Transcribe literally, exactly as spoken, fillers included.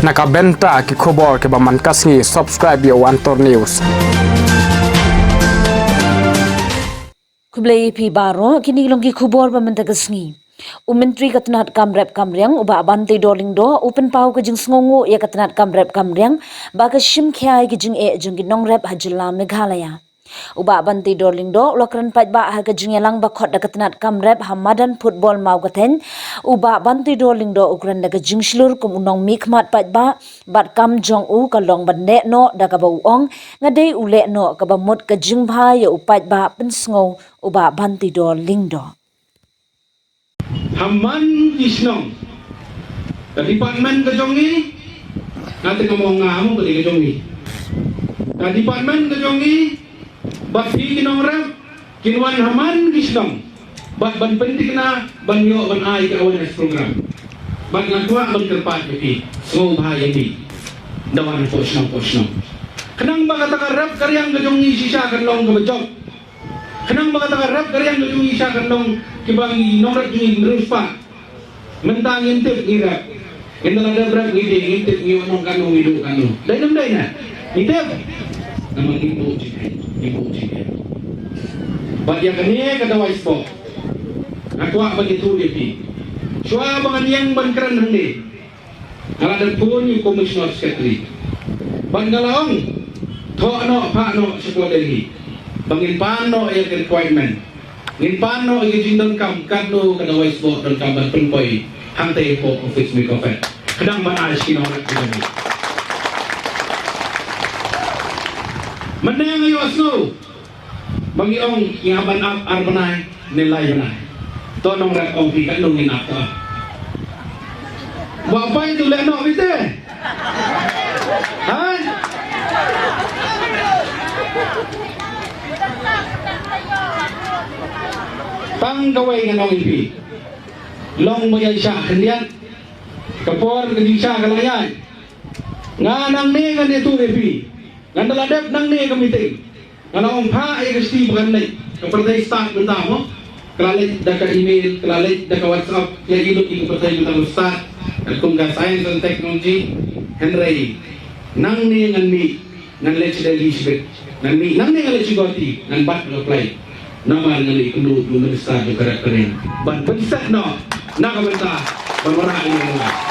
Na ka bynta ki khubor kiba man ka sngi, subscribe ïa u Antor News. Khublei ïa phi baroh, kine ki long ki khubor ba mynta ka sngi. U Myntri ka tnat kam rep kam riang, u Bah Banteidor Lyngdoh, u pynpaw ka jingsngewnguh ïa ka tnat kam rep kam riang ba ka shim khia ïa ka jingeh jong ki nongrep ha jylla Meghalaya. U Bah Banteidor Lyngdoh u la kren paidbah ha ka jingïalang ba khot da ka tnat kam rep ha madan football Mawkathaiñ. U Bah Banteidor Lyngdoh u kren da ka jingshlur kum u nongmihkhmat paidbah, bad kam jong u ka long ban leh noh da kaba u ong, nga dei u leh noh kaba mut ka jingbha ïa u paidbah, pynsngew u Bah Banteidor Lyngdoh. Ha man ki shnong, ka department ka jong ngi, nga te ka mong nga mo ka dei ka jong ngi. Ka department ka jong ngi, bad phi ki nongrep, kin wan ha man ki shnong bad ban pynthikna, ban ïoh ban ai ka awareness program. Bad nga kwah ban kyrpad ïa phi, sngewbha ïa ngi, da wan hapoh shnong hapoh shnong. Khnang ba kata ka rep ka riang ka jong ngi shisha kan long kaba jop. Khnang ba kata ka rep ka riang ka jong ngi shisha kan long kiba ngi nongrep jong ngi riewspah. Mynta ngim tip ngi rep. Ngin da la dep rep ngi dei, ngim tip ngi ong kano ngi duh kano. Dei ne ym dei ne? Ngi tip. Namar ngi buh jingeh, ngi buh jingeh. Bad ïa kane ka dawai sboh, nga kwah ban ïathuh ïa phi. Shuwa ba ngan ïeng ban kren hangne, nga la dep phone ïa u Commissioner Secretary. Bad nga la ong, thoh noh, phah noh sha ka Delhi ba ngin pan noh ïa ka requirement. Ngin pan noh ïa ka jingdonkam katno ka dawai sboh donkam ban pynpoi hangtei hapoh office MICOFED. Khnang ban ai sha ki nongrep ki jong ngi. Mynne nga ïohsngew ba ngi ong ngi hap ban ap ar bnai ne lai bnai. To nongrep, ong phi katno ngin ap to? Ba pai tu leh noh phi te. Ha? Tang kawei ngan ong ïa phi. Long ba ïaishah khyndiat. Ka por ka jingshah ka la ïaid. Nga nangne ngan ïathuh ïa phi. Ngan da la dep nangne ka meeting. Nga la ong phah ïa ka shithi ba kan leit. Ka pyrthei stad mynta mo. Ka la leit da ka email, ka la leit da ka WhatsApp, ka la leit da ka pyrthei mynta ka stad. Katkum ka science and technology. Hynrei nangne ngan mih, ngan leit sha Delhi shibit. Ngan mih nangne, ngan leit sha Guwahati, ngan bat na ka flight. Namar ngan ïakynduh bad u minister jong ka rep ka riang ban pynseh noh na ka bynta ban wanrah ïa ngi.